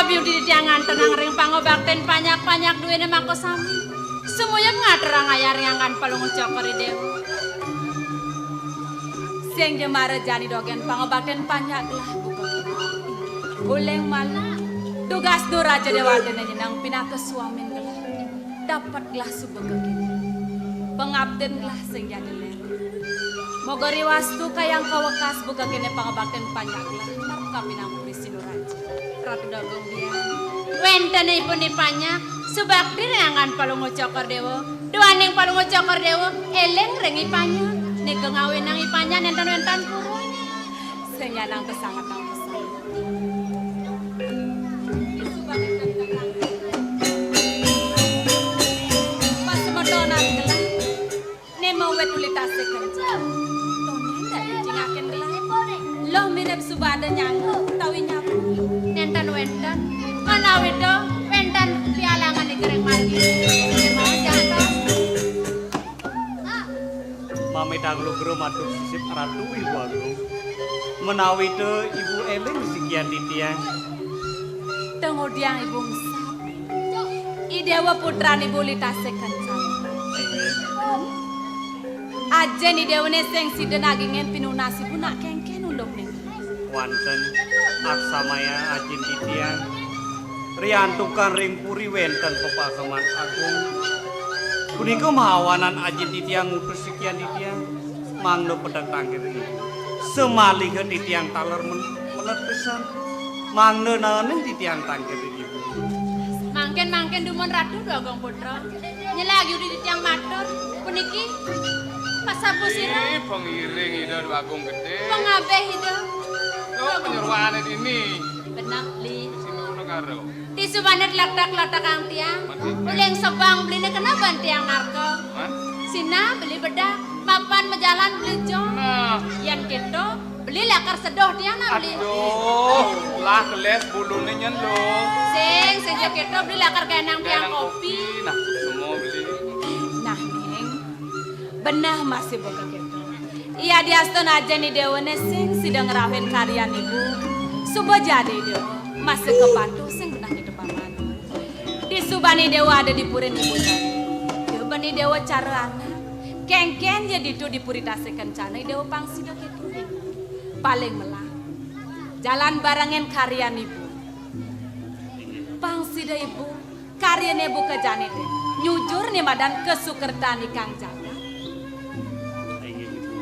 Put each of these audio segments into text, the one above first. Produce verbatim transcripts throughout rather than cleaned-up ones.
Yudi tiang ngantenang ring pangubaktin panjak-panjak duéné makasami. Sumuyub ngaturang ayah ring anggan Palungguh Cokor I Déwa. Sing ja mara jani dogén pangubaktin panjak gelah buka kéné. Uling malu, dugasné Raja Déwatana nyeneng pinaka swamin gelah. Dapet gelah suba kéné. Pangabdin gelah sing jadi lén. Moga riwastu kayang kawekas buka kéné pangabaktin panjak gelah. Marep kapinang puri Sinuraja. Ratu Dagung Dian. Wénten ipun I Panjak, subakti ring anggan Palungguh Cokor Déwa. Duaning Palungguh Cokor Déwa, éling ring I Panjak. Nika ngawinang I Panjak nénten-wénten purun. Sing nyanang pesanget nang pesan. Pasemetonan gelah. Né mawit uli tasih kencang. Toné ndak dicingakin gelah. Loh mirip suba ada nyanggu, utawi nyapu. Nénten wénten. Manawita wénten pialangan ring margi. Mamitang lugra matur sisip Ratu Ibu Agung. Menawita Ibu éling sikian titiang. Tengudiang Ibu ngesap. I Déwa putran Ibu uli tasih kencang. Inggih. Ajin I Déwané sing sida nagingin pinunas Ibu nak kénkén unduk ning. Wénten aksamaya ajin titiang. Riantukan ring puri wénten pepaseman agung. Punika mahawanan ajin titiang ngutus sikian titiang. Mangda pedek tangkir Ibu. Samaliha titiang taler men-, melet pisan. Mangda naenin titiang tangkir Ibu. Mangkin-mangkin dumun Ratu Bagong Putra. Nyelag yudi titiang matur. Puniki pasapu sira. Ih, pangiring Ida Déwa Agung Gedé. Pangabih Ida. Oh, panyeroané dini. Bener, Li. Sing ngono karo. Disubane tletek-tletekang tiang. Mati. Uling sebang beliné kena ban tiang narka. Hah? Sinah beli bedak, mapan majalan beli jong. Nah. Yén kéto, beli lakar sedoh tiang nah beli. Aduh, lah keles buluné nyén lo. Sing, sing ja kéto beli lakar kenang tiang kopi. Nah, semua beli. Nah, Ning. Beneh masih baka kéto. Yadiastun ajin I Déwané sing sida ngrauhin karyan Ibu. Suba jadi Déwa, masih kapatuh sing beneh kita paman. Disubane I Déwa ada di purin Ibu jani. Déwa bani Déwa cara anak. Kénkén ja ditu di puri tasih kencana, I Déwa pang sida kéto. Paling melah. Jalan barengin karyan Ibu. Pang sida Ibu, karyané buka jani té. Nyujur né madan kasukertan ikang jagat. Inggih, Ibu.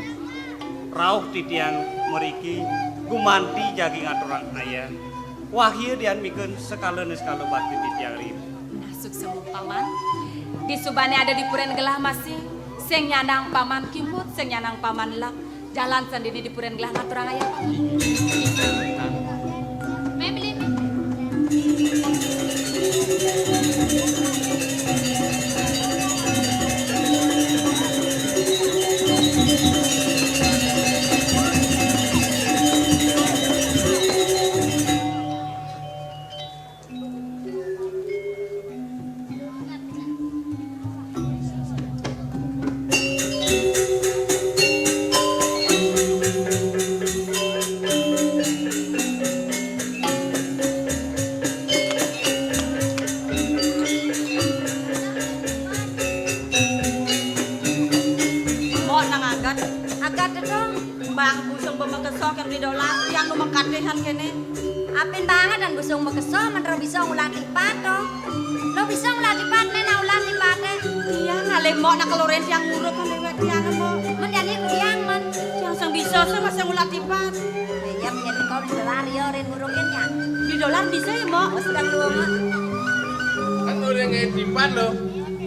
Rauh titiang mriki gumanti jagi ngaturang ayah. Wahya dian mikeun sekala niskala bakti titiang ri. Nah, suksma Paman. Disubane ada di purin gelah masih, sing nyanang Paman kimut, sing nyanang Paman lek. Jalan sandini di purin gelah ngaturang ayah. Mé beli, mé. Mok nang agat, agat dong. Bang busung ba makesa kén beli dolar, tiang nu makatihan kéné. Apin banget dan busung makesa, man ra bisa ngulah tipat to. Lo bisa ngulah tipat, né, nah ulah tipaté. Iya, ngalih Mok nak kelurin tiang nguruk kan lewat tiang, Mok. Men jani tiang, men. Tiang sing bisa sih masih ngulah tipat. Iya, men jani kau di dolar ya, rin ngurukin ya. Di dolar bisa ya, Mok? Oh, sedang lu, Mok. Kan udah ngai tipat lo.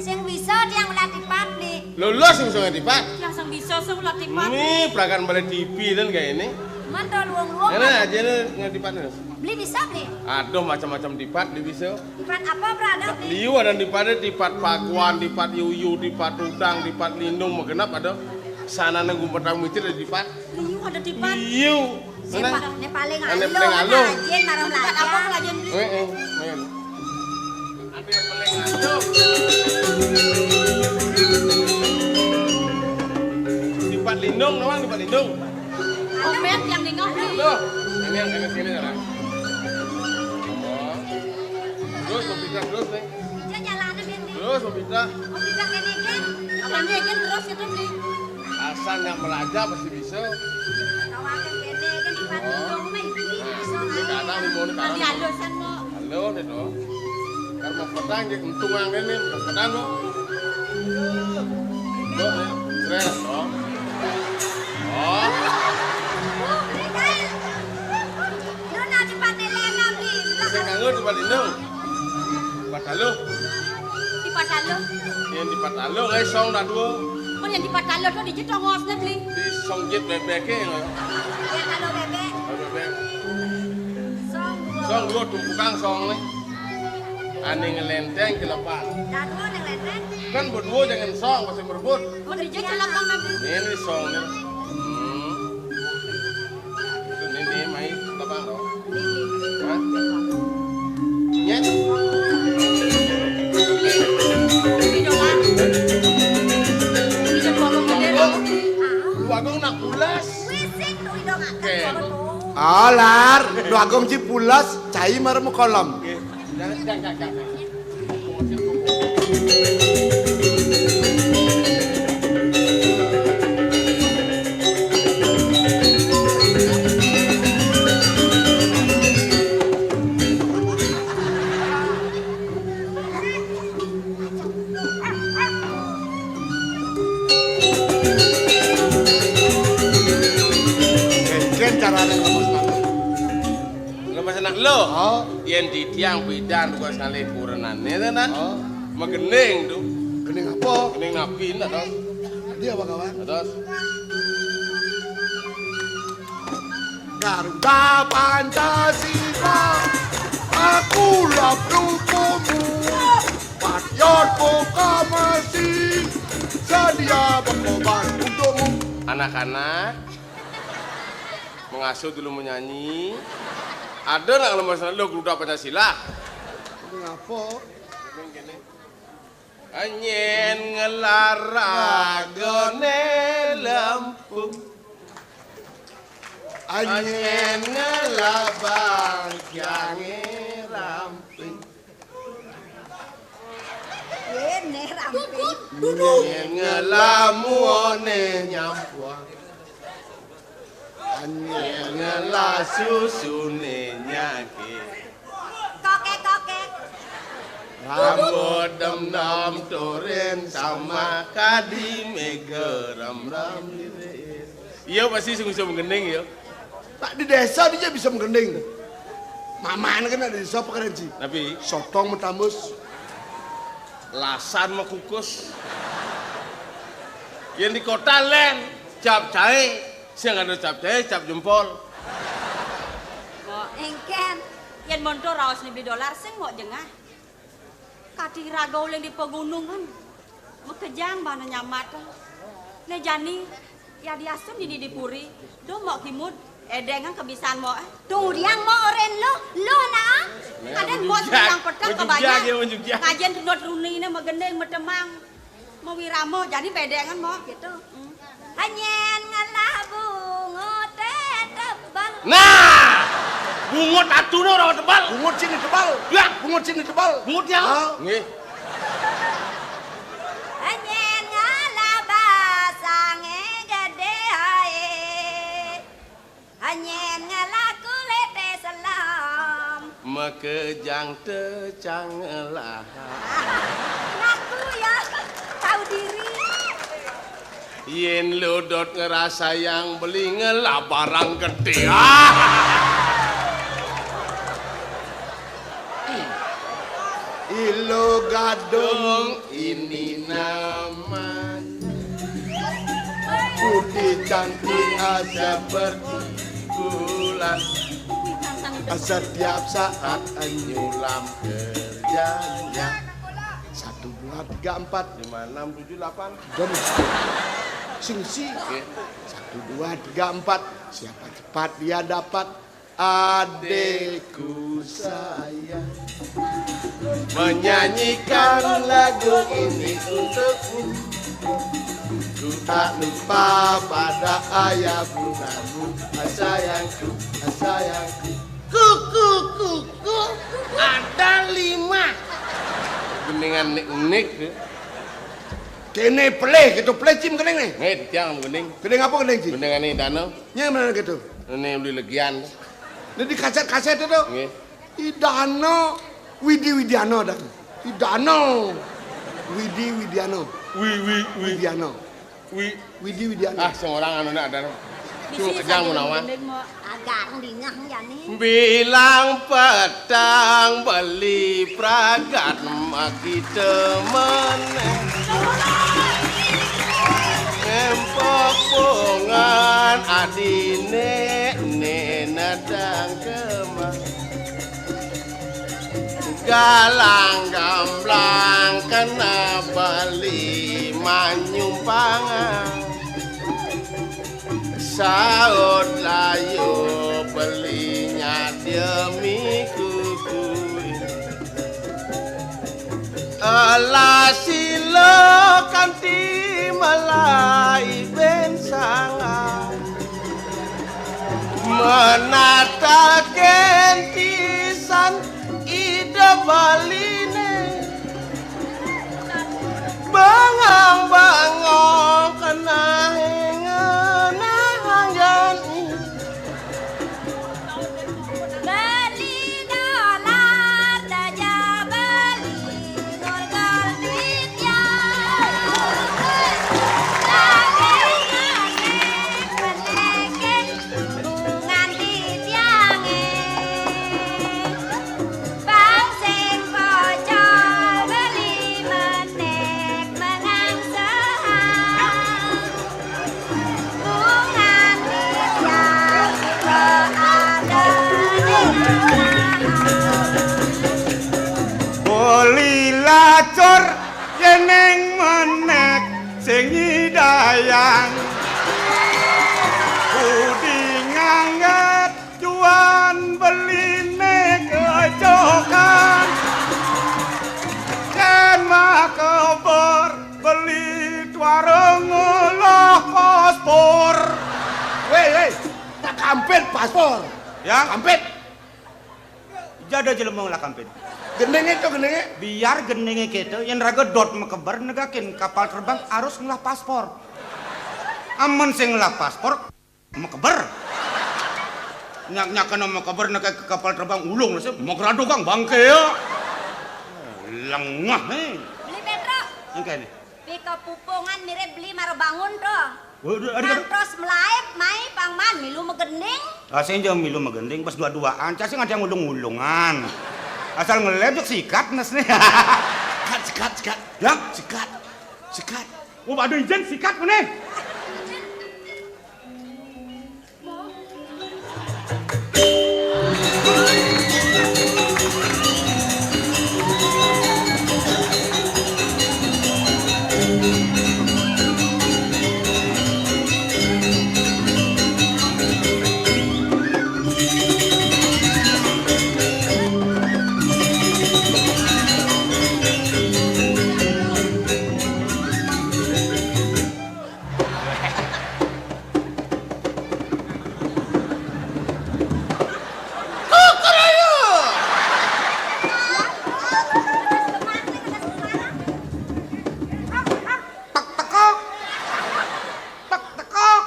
Sing bisa tiang ngulah tipat, beli. Lulus sing bisa ngai tipat. Tiang sing bisa sih ngulah tipat. Ini perakan balik T V dan kayak ini. Man to luang-luang. Enak aja lu ngai tipat nih. Beli bisa, beli. Aduh, macam-macam tipat beli bisa. Tipat apa, Bra? Ada, beli. Liu ada tipat, tipat paguan, tipat yuyu, tipat udang, tipat lindung, magenap ada. Sana nunggu petang micir ada tipat. Liu ada tipat. Liu. Né pa-, né paling aluh, paling aluh. Rajin, marang belajar. Tipat apa, Bra? Eh, eh, main. Ada yang paling aluh. Tipat lindung, nawang tipat lindung. Omet yang nengok nih. Loh, ini yang kena sini, orang. Oh. Terus nih. Bisa jalanan ini. Terus mau pindah. Mau pindah ke Negen. Kalau Negen terus itu beli. Asal nggak melajah pasti bisa. Kawakan kene kan di Padang dong, mah iki bisa. Di Padang, di Padang. Tadi halusan mau. Halo nih dong. Kan mau petang, jadi untung yang ini, mau petang dong. Dok, ya. Stres dong. Oh. Lu nanti pakai lena beli. Saya kangen tempat ini. Pataluh. Di Pataluh. Yang di Pataluh, eh, song dah dua. Mun yang di Pataluh tuh di Jetongos nih beli. Di song jet bebek ya. Ya kalau bebek. Kalau bebek. Song dua. Song dua tuh tukang song nih. Ane ngelenteng ke lepas. Dah dua nih lenteng. Kan berdua jangan song, masih merebut. Mun di Jetongos nih beli. Ini song nih. Hmm. Ini, ini, mai, lapang dong. Hah? Ya? Ini dong, ah. Ini dong, Bagong gede dong. Bagong nak pulas. Oke. Alar, Bagong ji pulas, cai marem kolam. Oke. Jangan, jangan, jangan. Ken carane ngomong. Lemes anak lo. Oh. Yen di tiang bidan kok sekali kurenane to, nah. Oh. Megening tuh. Gening apa? Gening nabi, nah, terus. Dia apa, kawan? Nah, terus. Garuda Pancasila, aku pendukungmu. Patriot proklamasi, sedia berkorban untukmu. Anak-anak, mengasuh dulu menyanyi. Ada nak lemes anak lo Garuda Pancasila? Ngapa? Anyen ngelaragone lempung. Anyen ngelabang kiange ramping. Ini ramping. Anyen ngelamuone nyampuang. Anyen ngelasusune nyake. Kokek, kokek. Rambut dem-dem turin sama kadi mega ram-ram dirin. Iya, pasti sing iso menggending ya. Tak di desa dia bisa menggending. Mamane kan ada desa apa keren sih? Tapi sotong metambus. Lasan mekukus. Yang di kota len, cap cahe, sing ada cap cahe, cap jempol. Kok engken, yen montor raos ni beli dolar sing mau jengah. Kati raga uling di pegunungan. Mekejang bana nyamat. Ne jani, ya diasun dini di puri. Do mok kimut, edengan kebisan mok, eh. Tung udiang mok oren lo, lo na. Kaden bos yang petang kebanyak. Ngajen tunot runi ne megendeng metemang. Mewirama, jani bedengan mok gitu. Hmm. Hanyen ngalah bungut tebal. Nah, bungut atune ora tebal. Bungut sini tebal. Ya, bungut sini tebal. Bungut ya. Ah. Nggih. Hanyen ngalah basange gede ae. Hanyen ngalah kulite selam. Mekejang tecang ngelah. Ngaku ya, tahu diri. Yen lo dot ngerasa yang beli ngelah barang gede. Ah. Ilo gadung ini namanya. Putih cantik seperti bulan. Setiap saat nyulam kerjanya. Satu, dua, tiga, empat. Lima, enam, tujuh, delapan. Jam. Sing si. Oke. Satu, dua, tiga, empat. Siapa cepat dia dapat adikku sayang. Menyanyikan lagu ini untukmu. Ku tak lupa pada ayah bundamu. Ah, sayangku, ah, sayangku. Kuku, kuku, ada lima. Gendingan nik-nik. Kéné pelih, gitu, pelih ci gending né. Nggih, titiang gending. Gending apa gending ci? Gendingan né dana. Nyén bener gitu. Né beli legian. Né di kasét-kasét itu. Nggih. I Dana Widi Widiana, Dan. I Dana Widi Widiana. Wi, wi, wi. Widiana. Wi. Widi Widiana. Ah, sing orang anu nak ada. Bisi. Cuma kejang satu menawa. Gending mau. Agak dingah jani. Bilang petang beli pragat makita meneh. Empok pongan adine ne nadang kemah. Galang gamblang kena beli manyumpangan. Saut layu belinya demi kukui. Elah sila kanti malai ben sangat. Menataken pisan ida baline. Bangang-bangang kena hengenah anjani. Beli dolar daja beli ngorgal duit ya. Tapi ngasih pendekin nganti tiange. Bang sing pocol beli menek mengang sehang. Bungan tiang tiba ada di. Beli lacur yeneng menek sing nyidayang. Budi ngangget Cuan beline kecokan. Yen makeber beli tuareng ngolah paspor. Weh, weh, tak kampit paspor. Ya? Kampit. Jada jelema ngolah kampit. Gendinge to, gendinge. Biar gendinge keto, yen raga dot makeber negakin kapal terbang harus ngolah paspor. Amun sing ngolah paspor, makeber. Nyak, nyakan makeber nak ke kapal terbang ulung nasi, magrado kang bangke ya. Lengah nih. Beli Petro. Engke nih. Pi kepupungan mirip beli maro bangun to. Waduh, aduh, aduh. Nang terus melaib, mai pangman milu magending. Ah, sing jauh milu magending, pas dua-duaan, cacing ada yang ulung-ulungan. Asal ngeleb jek sikat nes nih. Sikat, sikat, sikat. Ya? Sikat, sikat. Oh, aduh izin sikat meneh. Kukuruyuk! Tek tekok. Tek tekok.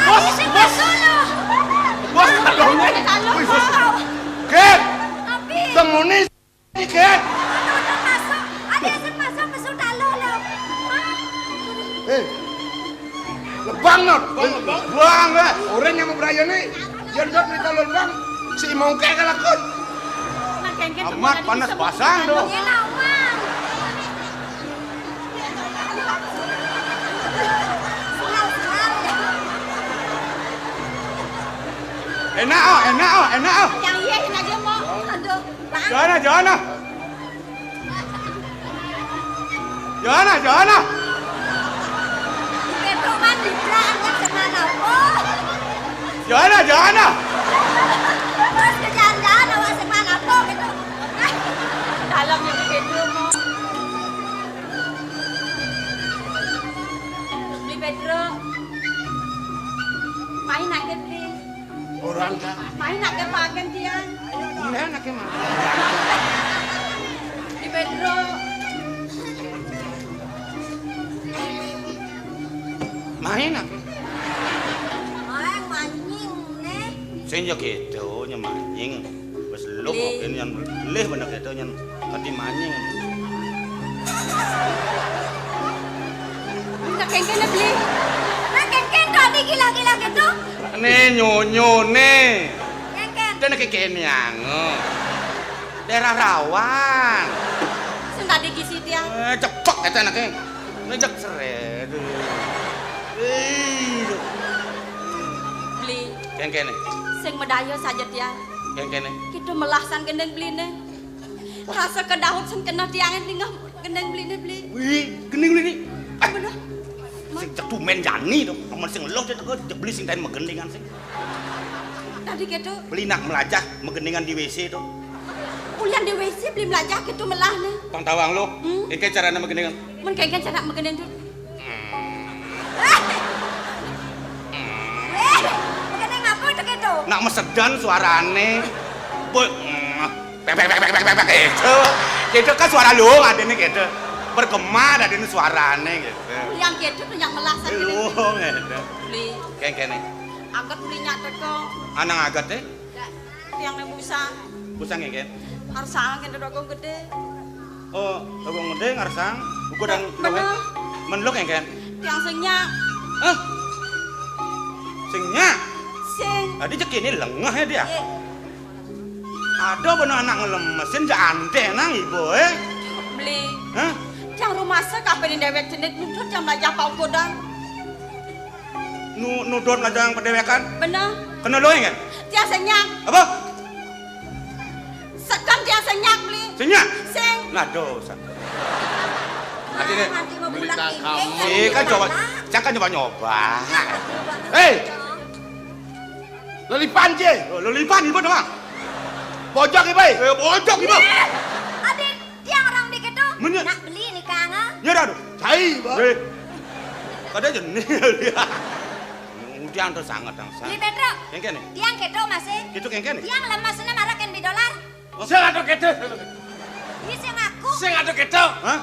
Bos, bos. Bos, tolong. Wih, bos. Ket. Temuni, Ket. Ada sing masuk, masuk dalam, loh. Eh, lebang, Not. Lebang, lebang. Bang, eh. Orang yang mau berayun nih, yang dot di dalam lebang, si mongke kelakon. Amat panas basang, doh. Enak, oh, enak, oh, enak, oh. Yang iya, ini aja, Mo. Aduh, Bang. Jono, jono. Jono, jono. Di bedroman di belakang semana, Po. Jono, jono. Terus ke jalan-jalan, awak semana, Po, gitu. Dalam itu bedroom, Mo. Beli Pedro. Main aja, Beli. Orang tak. Main aja pakai dia. Iya, anaknya mah. Di Pedro. Main apa? Main mancing, nih. Sing ya gitu, nya mancing. Wis lu Beli. Mungkin yang leh bener gitu, yang tadi mancing. Minta kengkene, Beli. Nah, kengken tadi gila-gila gitu. Nih, nyonyo, nih. Kengken. Dia nek kene yang. Daerah rawan. Sing tadi gisi dia. Eh, cepek kata anaknya. Ngejek seret. Ih. Beli. Kengkene. Sing medaya saja dia. Kengkene. Kita melasan gendeng Beli, nih. Rasa kedahut sing kena tiange tinggal gendeng Beli, nih, Beli. Wih, gendeng Beli, nih. Eh, bener. Sing cek tumen jani to. Amun sing eluh cek teko cek Beli sing tain megendingan sing. Tadi gitu. Beli nak melajah megendingan di W C to. Ulian di W C Beli melajah gitu melah, nih. Tong tawang lo. Hmm? Engke carane megendingan. Mun kengken cara megending tuh. Eh, megending apa tuh gitu? Nak mesedan suarane. Boy, mm, pek, pek, pek, pek, pek, pek, pek, itu. Itu kan suara lu ada nih gitu. Bergema ada nih suarane gitu. Yang gitu tuh yang melasan gitu. Lu gitu. Beli. Kengkene. Angkat Beli nyak teko. Anang agat, eh? Tiang ne busa. Busa ngeken. Arsang kene dogong gede. Oh, dogong gede ngarsang. Uku dan bener. Menluk ngeken. Tiang sing nyak. Hah? Sing nyak? Sing. Tadi cek ini lengah ya dia. Iya. Ada bener anak ngelemesin ja ante nang ibu, eh? Beli. Hah? Yang rumah se kape di dewek cenit nuntut yang belajar pau kodang. Nu, nudon aja yang pendewekan. Bener. Kena lo kan? Tiang sing nyak. Apa? Sekan tiang sing nyak, Beli. Sing nyak? Sing. Nah, dosa. Nanti deh. Nanti mau pulang ini. Eh, kan coba, jangan nyoba-nyoba. Hei. Lelipan je. Oh, lelipan ibu doang. Bojok ibu. Eh, bojok ibu. Adit. Tiang orang di kedo. Menye- nak Beli nih, Kang, ah. Ya dah, aduh. Cai, Bang. Eh. Kada jenih dia. Udah antar sangat, antar sangat. Beli Pedro. Yang kene? Tiang kedo masih. Kedo yang kene? Tiang lemas ne marah kan di dolar. Oh. Sing ada kedo. Ini sing aku. Sing ada kedo. Hah?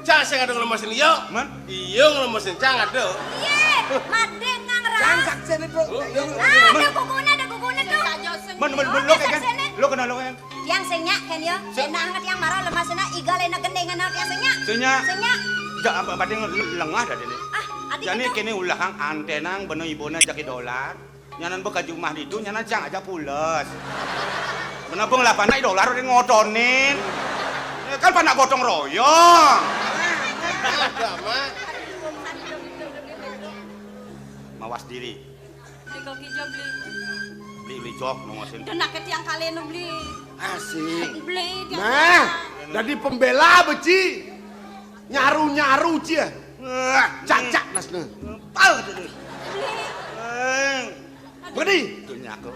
Cang sing ada ngelemesin iya. Man? Iya ngelemesin cang ada. Iya, madeng nang ras. Cang saksene, Bro. Oh, iya. Ah, ada kukunya, ada kukunya tuh. Man, man, man, lo kan? Lo kenal lo kan? Tiang sing nyak kan ya? Sing- enak banget yang marah lemas na igal enak gendengan tiang sing nyak. Sing nyak. Sing nyak. Ja, apa, apa dia lengah dah dia ni. Ah, adik jani itu. Kene ulahang antenang bener ibuna jaki dolar. Nyanan beka jumah ditu, nyanan cang aja pules. Bener bang lah panak dolar udah ngotonin. Ya kan panak gotong royong. Ada, Mak. Mawas diri. Beli kaki jog, Beli. Beli, beli jog, nongosin. Dan nak tiang kali nu, Beli. Asik. Beli tiang. Nah, jadi pembela beci. Nyaru-nyaru cia. Wah, cacak dasna. Pau tu. Beli. Eh. Beli. Itu nyaku.